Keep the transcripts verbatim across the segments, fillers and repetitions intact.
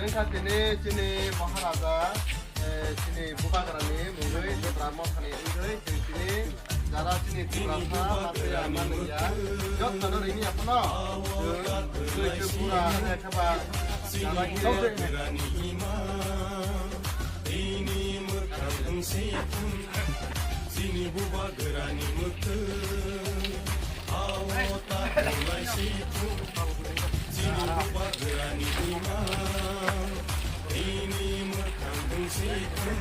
Wngkha tini chini Maharaja, eh, chini Bubagrani mungwi Tipra Mothani wngwi chwng tini jara chini Tiprasa Masiya Manliya jottono rini aphano chwng twi twi pura kheba jara khe. Chini Bubagrani mwkhwtwi, ao ta kwlai si thung. Chini Bubagrani imang, ini mwkhang bwng si thung.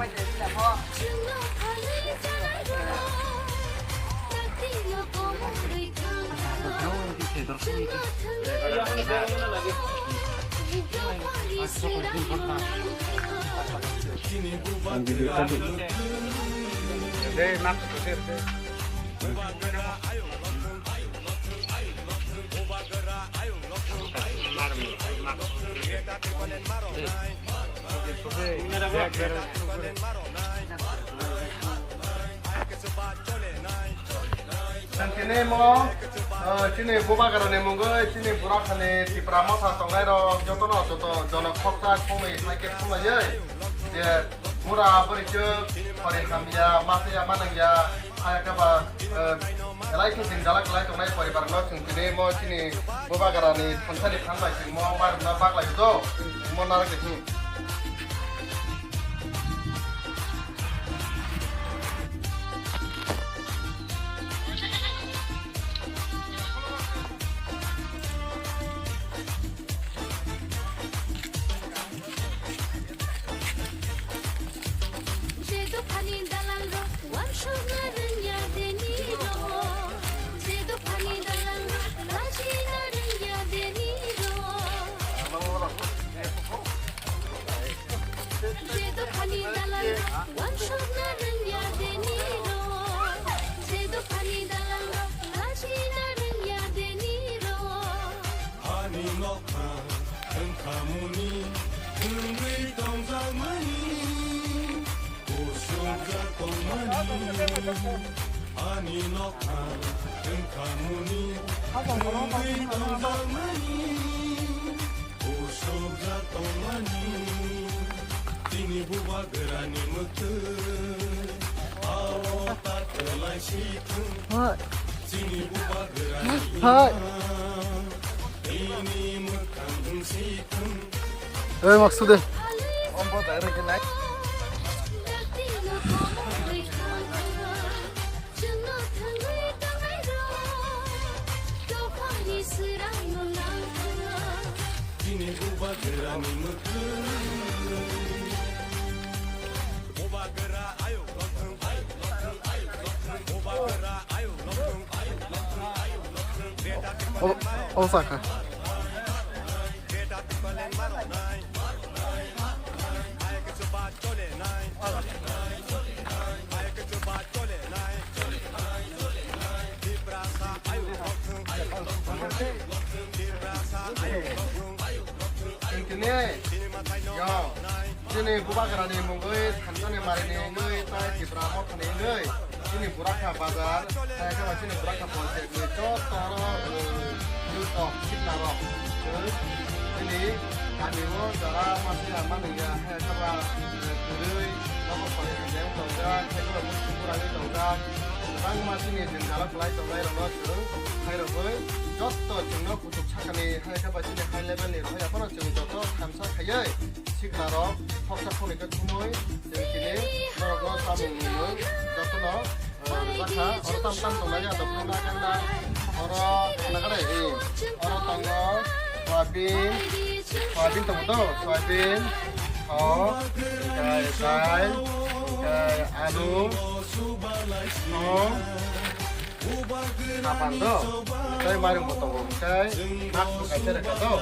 Tini mo, eh, chini Bubagrani mungwi chini Burakhani Tipra Motha tongnairok jotono joto jono khoksa khumui hai khe khumlaiwi je bura bwrwi chwk khori hamya, masiya manangya, hai khe ba, eh, belai khe jwngjal kwlai tongnai poribar no chwng tini mo chini Bubagrani thansani phan bai chwng mo mairokno baklai do, mo narwk de hi. Je dophani dalalrok wansukna rwngya denirok, je dophani dalalrok lachina rwngya denirok. Je dophani dalalrok wansukna rwngya denirok, je dophani dalalrok lachina rwngya denirok. Ani nokha wngkhamuni wngwi tongjakmani, kusurjak tongmani. Ani nokha wngkhamuni wngwi tongjakmani, kusurjak tongmani. Chini Bubagrani mwkhwtwi, ao ta kwlai si thung. Hai. Hai. Ei, Maksude. O, o saka. Tini, yo, chini Bubagrani mungwi thansani marini wngwi tai Tipra Mothani wngwi chini Burakha bazar, hai khe ba chini Burakha panchayat ni joto oro, uh, youth rok, sikla rok, uh, chini kami o jora masiya manwi ya, hai khe ba, uh, kwrwi, nogo sori hamjak tongjak, hai khe ba muitu bura wngwi tongjak, kwbangma chini jwngjalo kwlai tongnai rokno chwng khairogwi joto chwngno kuchuk sakani, hai khe ba chini high level ni rohor ya phano chwng joto thansa khaiwi sikla rok khoksa khonwi khe thumwi chwng tini norokno chamung nungwi jotono, eh, rwjakha. Oro tam tam tongnai ya, dophano na kang na. Oro nagare, eh, oro tongo soyabin, soyabin tongo to, soyabin, thok, tei dal, tei alu, thok. Sapan do, tei mairung bo tongo, tei mak bo kaisa reka do,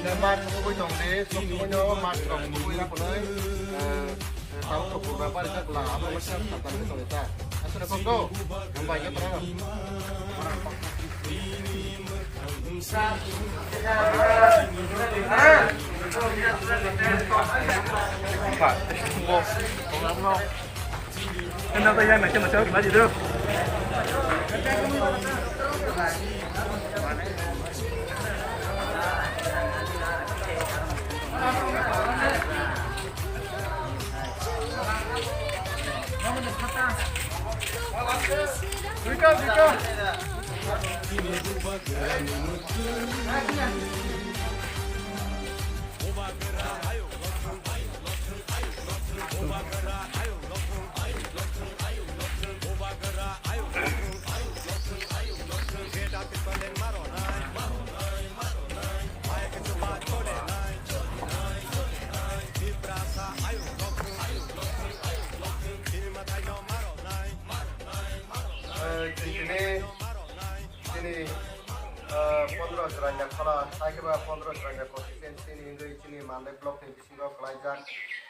tei mak bo tong di, sok sok no mak rok bo na phunai, eh, tamo to pura pari jak la, abo ma sa sapan do tong ta, asal kok do, hambai ya pura. Sa, sa, sa, sa. Eh, chini, chini, eh, pondro Chwraina Khola, hai khe ba pondro Chwraina constituency ni wngwi chini Mandai block ni bisingo kwlaijak.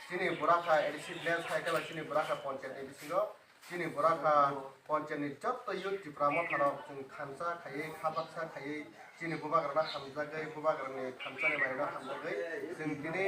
Chini Burakha A D C village, hai khe ba chini Burakha panchayat ni bisingo, chini Burakha panchayat ni jotto youth Tipra Motha rok chwng thansa khaiwi, kha baksa khaiwi, chini bubagrano hamjagwi, bubagrani thansa ni baireno hamjagwi, chwng tini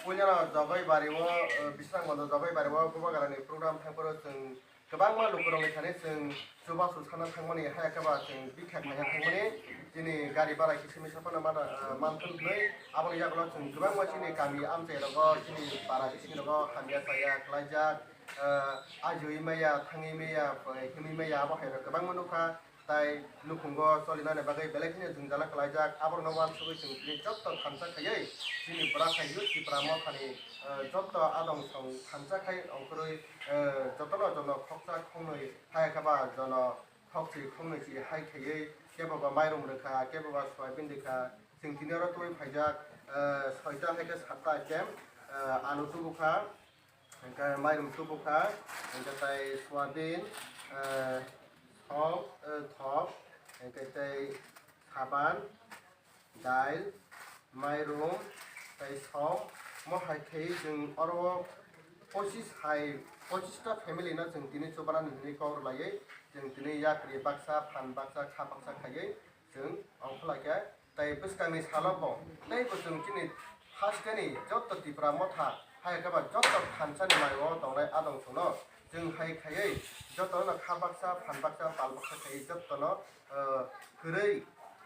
puilano Jogoi Bari o, eh, Biswrang Mondo Jogoi Bari o bubagrani program thangphuru chwng kwbangma lukurokni thani chwng chubachu sana thangmani, hai khe ba chwng bikha khaina thangmani, chini gari bara kisa misa phano mata, ah, manthun hwnwi, aboni yagulo chwng kwbangma chini kami amchai rogo, chini para bising rogo hamya chaya kwlaijak, ah, ajiui maya, thangwi maya, hinwi maya, abo hai rok kwbangma nukha. Tai nukhungo cholinani bagwi belai kheno jwngjala kwlaijak, aborokno uansugwi chwng tini jotto thansa khaiwi chini Burakha youth Tipra Mothani, eh, jotto adong song thansa khai ongkhorwi, eh, jotono jono khoksa khongnwi hai khe ba jono khokchi khongnwi chi hai khaiwi kebo ba mairum rwkha, kebo ba soyabin rwkha, chwng tini oro tubui phaijak, eh, soita hai khe satta item, eh, alu tubukha. Hingke mairum tubukha, hingke tei soyabin, eh, song, eh, thok, hingke tei saban, dail, mairum, tei song, mo hai khe chwng oro pochis hai, pochis ta family no chwng tini chubanani hinwi kok rwlaiwi, chwng tini yakri baksa, phan baksa, kha baksa khaiwi, chwng ongkha lai khe, tei bwskangni salo bo tei bo chwng chini hasteni jotto Tipra Motha, hai khe ba jotto thansani mario tongnai adong songno chwng hai khaiwi jottono kha baksa, phan baksa, pal baksa khaiwi jottono, eh, kwrwi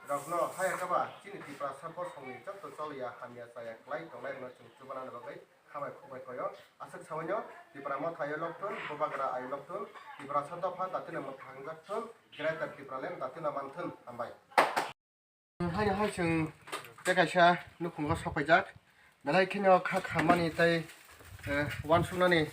rokno hai khe ba chini Tiprasa bosongni jotto choliya hamya chaya kwlai tongnai rokno chwng chubanani bagwi khabai khukbai koyo. Aswk sabaino Tipra Motha ayo lokthun, Bubagra ayo lokthun, Tiprasa dopha datino mwthangjakthun, Greater Tipraland datino manthun. Hambai. Haino hai chwng tei kaisa nukhungo sokpaijak. Belai kheno kha khamani tei, eh, uansuknani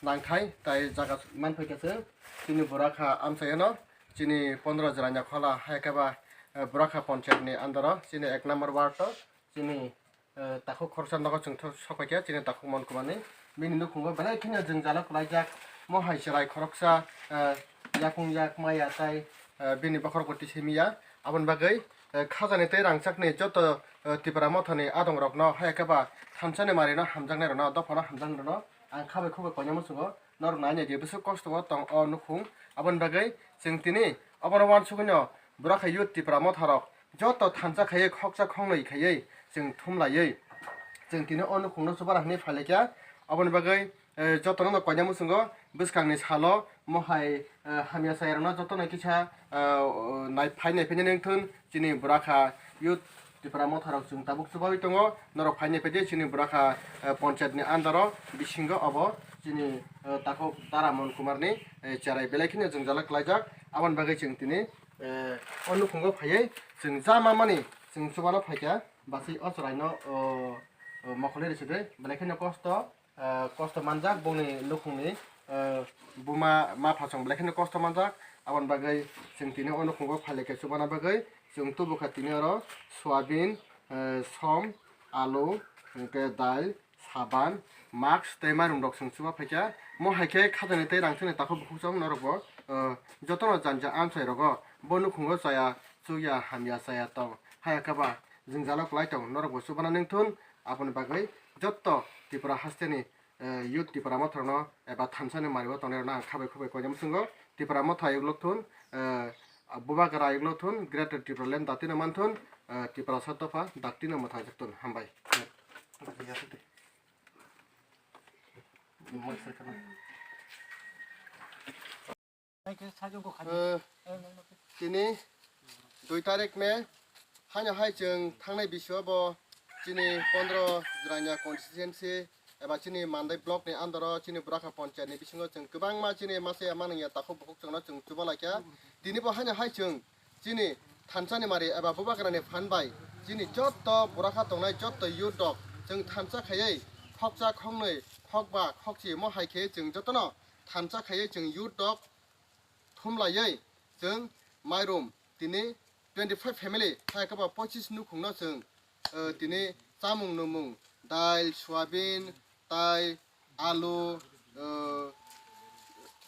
nangthai tei jaga manphaikha chwng. Chini Burakha amchaiyano, chini pondro Chwraina Khola hai khe ba, eh, Burakha Panchayat ni under o, chini ek number ward o, chini eh, takhuk khoroksa nogo chwng thok sokphaikha chini takhuk Mon Kumarni. Bini nukhungo belai kheno jwngjalo kwlaijak. Mo hai chwrai khoroksa, eh, yakung yak maya tai, eh, bini bokhorok bo tisimiya. Aboni bagwi, eh, khajani tei rangchakni joto, eh, Tipra Mothani adongrokno hai khe ba thansani marino hamjaknairokno, dophano hamjaknairokno ang khabai khukbai koinai muchungo. Norok naina je bwswk kosto o tong o nukhung. Aboni bagwi chwng tini obono uansugwino Burakha youth Tipra Motharok joto thansa khaiwi khoksa khongnwi khaiwi chwng thumlaiwi chwng tini o nukhungno chubara hwnwi phailaikha. Aboni bagwi, eh, jotono no koinai muchungo bwskangni salo mo hai, eh, hamya chayarokno jotono kisa, eh, nai-, phai naiphainani wngthun chini Burakha youth Tipra Motharok chwng tabuk chubaui tongo. Norok phai naiphaidi chini Burakha, eh, panchayatni under o bisingo obo chini, eh, takhuk Dara Mon Kumarni, eh, cherai belai kheno jwngjala kwlaijak. Aboni bagwi chwng tini eh, o nukhungo phaiwi chwng ja mamani chwng chubano phaikha, bachwi o chwraino, o, o, mokholi rwchigwi belai kheno kosto, eh, kosto manjak bongni nukhungni, eh, buma ma phasong belai kheno kosto manjak. Aboni bagwi chwng tini o nukhungo phailaikha chubana bagwi chwng tubukha tini oro soyabin, eh, som, alu, hwnkhe dal, saban, mask tei mairum rok chwng chuba phaikha. Mo hai khe khajani tei rangchakni takhuk bukhuk chwng norok bo, uh, jotono janja amchai rogo bo nukhungo chaya chukya hamya chaya tong. Haya khe ba jwngjalo kwlai tong norok bo chubana nengthun. Aboni bagwi jotto Tripura hasteni, uh, youth Tipra Motharokno eba thansani mario tongnai rokno ang khabai khubai koinai muchungo. Tipra Motha ayuk lokthun, uh, Bubagra ayuk lokthun, Greater Tipraland datino manthun, uh, Tiprasa dopha datino mwthangjakthun. Hambai. Basi ya sute. Eh, tini dui tarik May, haino hai chwng thangnai bisio bo chini pondro Jirania constituency eba chini Mandai block ni under o chini Burakha ponchayat ni bisingo chwng kwbangma chini masa ya manung ya takhuk bukhuk chwngno chwng chuba laikha. Tini bo haino hai chwng chini thansa ni mari eba bubagra ni phan bai chini jotto Burakha tongnai jotto youth rok chwng thansa khaiwi khokcha khoknwi khokba khokchi mo hai khe chwng jotono thansa khaiwi chwng youth rok thumlaiwi chwng mairum tini twenty five family hai khe ba pochis nukhungno chwng, eh, tini chamung nwngmung dail, soyabin, tai alu, eh,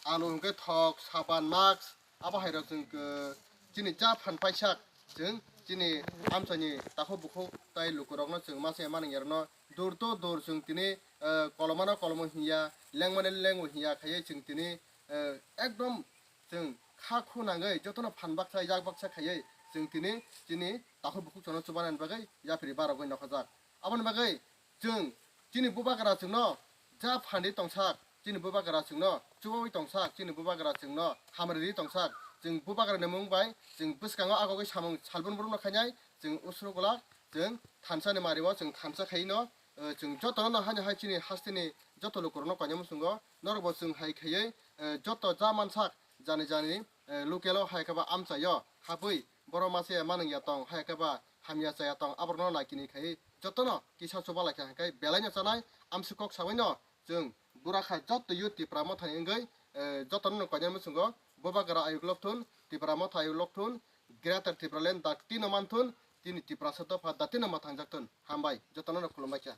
alu hwnkhe thok, saban, mask, abo hai rok chwng, eh, chini cha phan paisa chwng chini amchaini takhuk bukhuk tai lukurokno chwng masa ya manung yarokno dur to dur chwng tini, eh, kolomano kolomo hinya, lengmani lengo hinya khaiwi chwng tini, eh, ekdom chwng kha khu nangwi jotono phan baksa yak baksa khaiwi chwng tini chini takhuk bukhuk chwngno chubanani bagwi yapri barogwi nokhajak. Aboni bagwi chwng chini bubagra chwngno ja phanri tongsak, chini bubagra chwngno chubawi tongsak, chini bubagra chwngno hamriri tongsak, chwng bubagrani mung bai chwng bwskango agogwi samung salbon borokno khainai chwng usrugwlak chwng thansa ni mario chwng thansa khaino, eh, chwng jotono no haino hai chini hasteni joto lukurokno koinai muchungo norokbo chwng hai khaiwi, eh, joto ja mansak jani jani, eh, local o hai khe ba amchaio habwi borok masa ya manung ya tong hai khe ba hamya chaya tong aborokno naikini khaiwi jotono kisa chuba laikha hwnkhe belaino chanai amswk kok sabaino chwng Burakha jotto youth Tipra Mothani wngwi, eh, jotono no koinai muchungo bubagra ayuk lokthun, Tipra Motha ayuk lokthun, Greater Tipraland dakti no manthun, tini Tiprasa dopha dakti no mwthangjakthun. Hambai, jotono no khulumbai kha.